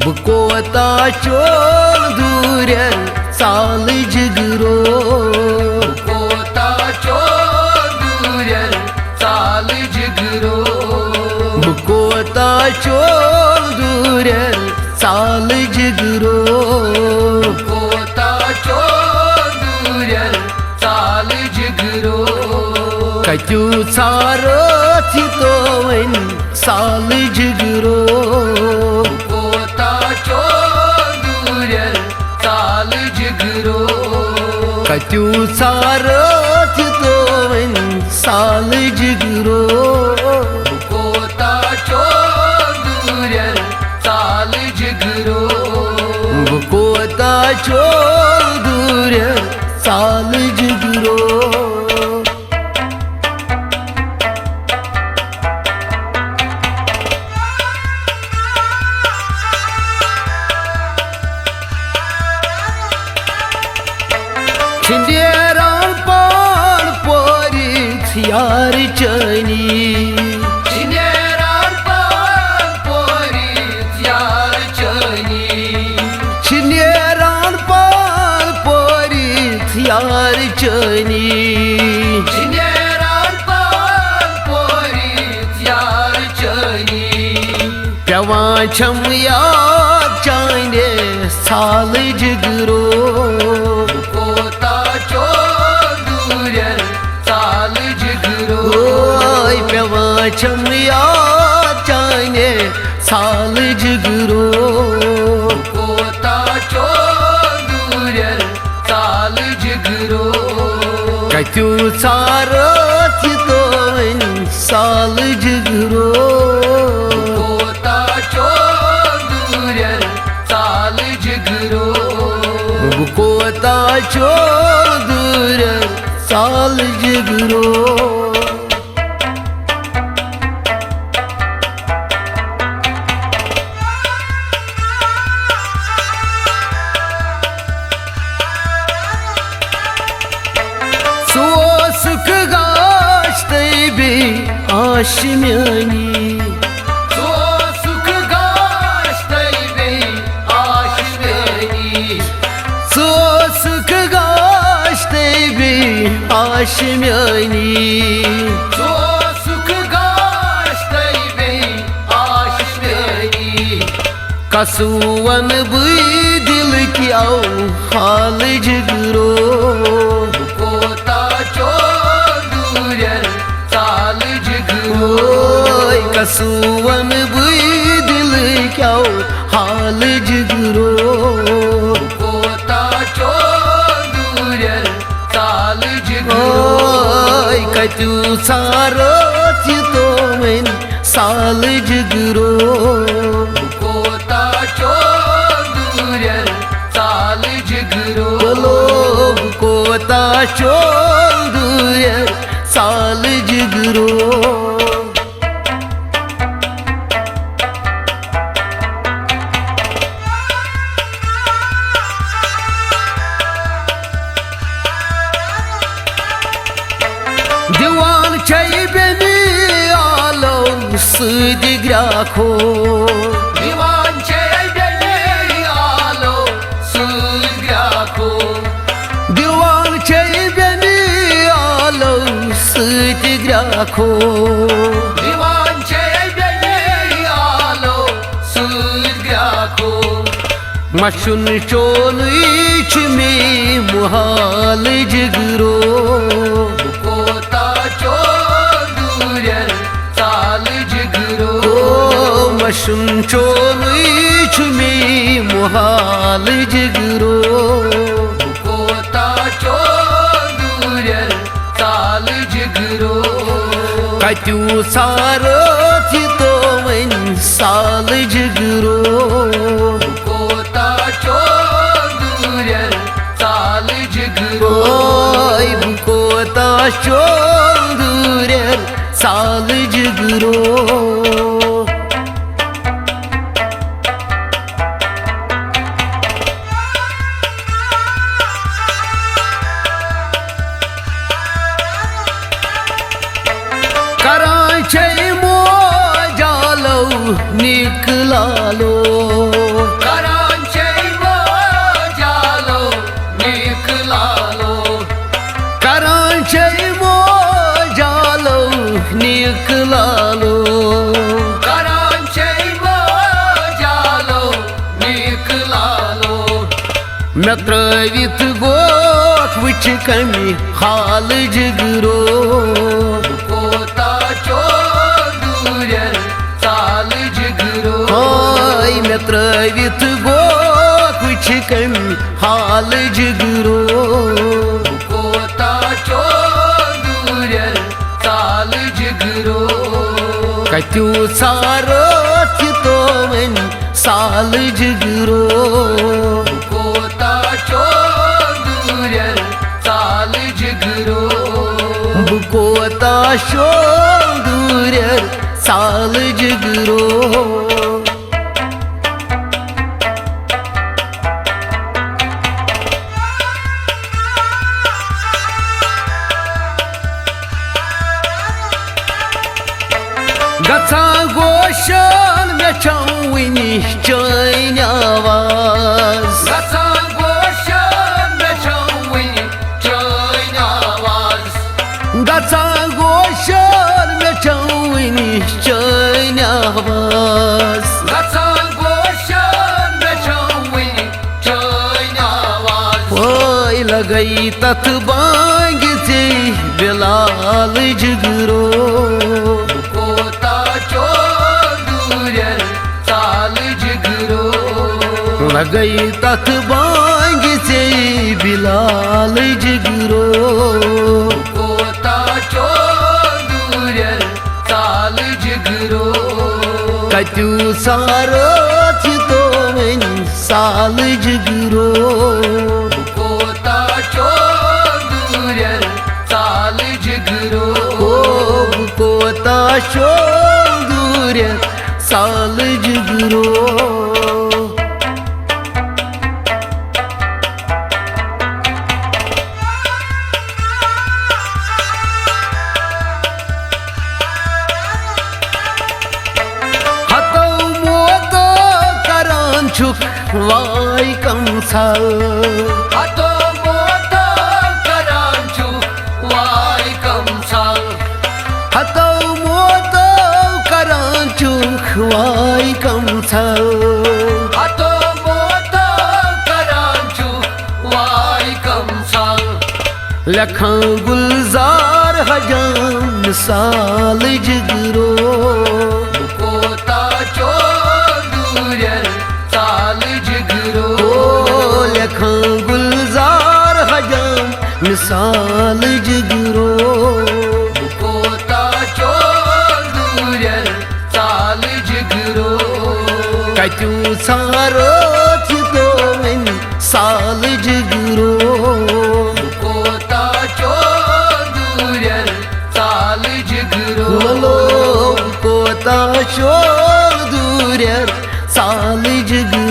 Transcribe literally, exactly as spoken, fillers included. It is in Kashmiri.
بہٕ کوتاہ چھُس دوٗرٮ۪ن سالہٕ جِگرو۔ بہٕ کوتاہ چھُس دوٗرٮ۪ن سالہٕ جِگرو۔ بہٕ کوتاہ چھُس دوٗرٮ۪ن سالہٕ جِگرو۔ بہٕ کوتاہ چھُس دوٗرٮ۪ن سالہٕ جِگرو۔ کتیُو ژھارتھ یہِ تو وۄنۍ سالہٕ جِگرو۔ کوتاہ چھُس دوٗرٮ۪ن سالہٕ جِگرو۔ کتیُو ژھارتھ یہِ تو وۄنۍ سالہٕ جِگرو۔ کوتاہ چھُس دوٗرٮ۪ن سالہٕ جِگرو۔ بہٕ کوتاہ چھُس دوٗرٮ۪ن سالہٕ جِگرو۔ چھِ نیران پان پوٗرِتھ یار چٲنی۔ چھِ نیران پان پوٗرِتھ یار چٲنی۔ چھِ نیران پان پوٗرِتھ یار چٲنی۔ چھِ نیران پان پوٗرِتھ یار چٲنی۔ پٮ۪وان چھَم یاد چانہِ سالہٕ جِگرو۔ کوتاہ چھُس دوٗرٮ۪ن سالہٕ جِگرو۔ اوے پٮ۪وان چھَم یاد چانہِ سالہٕ جِگرو۔ کوتاہ چھُس دوٗرٮ۪ن سالہٕ جِگرو۔ کتیُو ژھارتھ یہِ تو وۄنۍ سالہٕ جِگرو۔ کوتاہ چھُس دوٗرٮ۪ن سالہٕ جِگرو۔ بہٕ کوتاہ چھُس دوٗرٮ۪ن سالہٕ جِگرو۔ ژٕ اوسُکھ گاش تہٕ بیٚیہِ آش میٛٲنی۔ ژٕ اوسُکھ گاش تہٕ بیٚیہِ آش میٛٲنی۔ ژٕ اوسُکھ گاش تہٕ بیٚیہِ آش میٛٲنی۔ ژٕ اوسُکھ گاش تہٕ بیٚیہِ آش میٛٲنی۔ کسُو وَنہٕ بہٕ دِلہٕ کیو حالہٕ جِگرو۔ کوتاہ چھُس دوٗرٮ۪ن سالہٕ جِگرو۔ اوے کسُو وَنہٕ بہٕ دِلہٕ کیو حالہٕ جِگرو۔ کوتاہ چھُس دوٗرٮ۪ن سالہٕ جِگرو۔ اوے کتیُو ژھارتھ یہِ تو وۄنۍ سالہٕ جِگرو۔ کوتاہ چھُس دوٗرٮ۪ن سالہٕ جِگرو۔ بولو، بہٕ کوتاہ چھُس دوٗرٮ۪ن سالہٕ جِگرو۔ دِوان چھے بیٚنہِ آلو سۭتۍ گرٛاکھو۔ دِوان چھے بیٚنہِ آلو سۭتۍ گرٛاکھو۔ دِوان چھے بیٚنہِ آلو سۭتۍ گرٛاکھو۔ دِوان چھے بیٚنہِ آلو سۭتۍ گرٛاکھو۔ مَشُن چونُے چھُ مے محال جِگرو۔ بہٕ کوتاہ چھُس دوٗرٮ۪ن سالہٕ جِگرو۔ او، مَشُن چونُے چھُ مے محال جِگرو۔ بہٕ کوتاہ چھُس دوٗرٮ۪ن سالہٕ جِگرو۔ کتیُو ژھارتھ یہِ تو وۄنۍ سالہٕ جِگرو۔ کوتاہ چھُس دوٗرٮ۪ن سالہٕ جِگرو۔ اوے بہٕ کوتاہ چھُس دوٗرٮ۪ن سالہٕ جِگرو۔ کران چھے موج آلو نِکہٕ لالو۔ ترٲوِتھ گوکھ وٕچھ کمہِ حالہٕ جگرو۔ بہٕ کوتاہ چھُس دوٗرٮ۪ر ژالہٕ جگرو۔ ہاے مےٚ ترٲوِتھ گوکھ وٕچھ کمہِ حالہٕ جگرو۔ بہٕ کوتاہ چھُس دوٗرٮ۪ر ژالہٕ جگرو۔ کتیو ژھارتھ یہِ تو وۄنۍ سالہٕ جگرو۔ بہٕ کوتاہ چھُس دوٗرٮ۪ر ژالہٕ جگرو۔ بہٕ کوتاہ چھُس دوٗرٮ۪ر ژالہٕ جگرو۔ گژھان گوشن مےٚ چھَم وٕنہِ چٲنۍ آواز۔ گژھان گوشن مےٚ چھَم وٕنہِ چٲنۍ آواز۔ گژھان گوشن مےٚ چھَم وٕنہِ چٲنۍ آواز۔ گژھان گوشن مےٚ چھَم وٕنہِ چٲنۍ آواز۔ وٲے لگے تتھ بانگہِ ژے بلال جگرو۔ بہٕ کوتاہ چھُس دوٗرٮ۪ر ژالہٕ جگرو۔ لگے تتھ بانگہِ ژے بلال جگرو۔ بہٕ کوتاہ چھُس دوٗرٮ۪ر ژالہٕ جگرو۔ کتیو ژھارتھ یہِ تو وۄنۍ سالہٕ جگرو۔ بہٕ کوتاہ چھُس دوٗرٮ۪ر ژالہٕ جگرو۔ او بہٕ کوتاہ چھُس دوٗرٮ۪ر سالہٕ جگرو۔ ہتو موتو کران چھُکھ واے کم ژھل۔ ہتو موتو کران چھُکھ واے کم ژھل۔ ہتو موتو کران چھُکھ واے کم ژھل۔ ہتو موتو کران چھُکھ واے کم ژھل۔ لیکھان گلزار حجام مثال جگرو۔ بہٕ کوتاہ چھُس دوٗرٮ۪ر ژالہٕ جگرو۔ او لیکھان گلزار حجام مثال جگرو۔ بہٕ کوتاہ چھُس دوٗرٮ۪ر ژالہٕ جگرو۔ کتیو ژھارتھ یہِ تو وۄنۍ سالہٕ جگرو۔ بہٕ کوتاہ چھُس دوٗرٮ۪ر ژالہٕ جگرو۔ ولو بہٕ کوتاہ چھُس دوٗرٮ۪ر ژالہٕ جگرو۔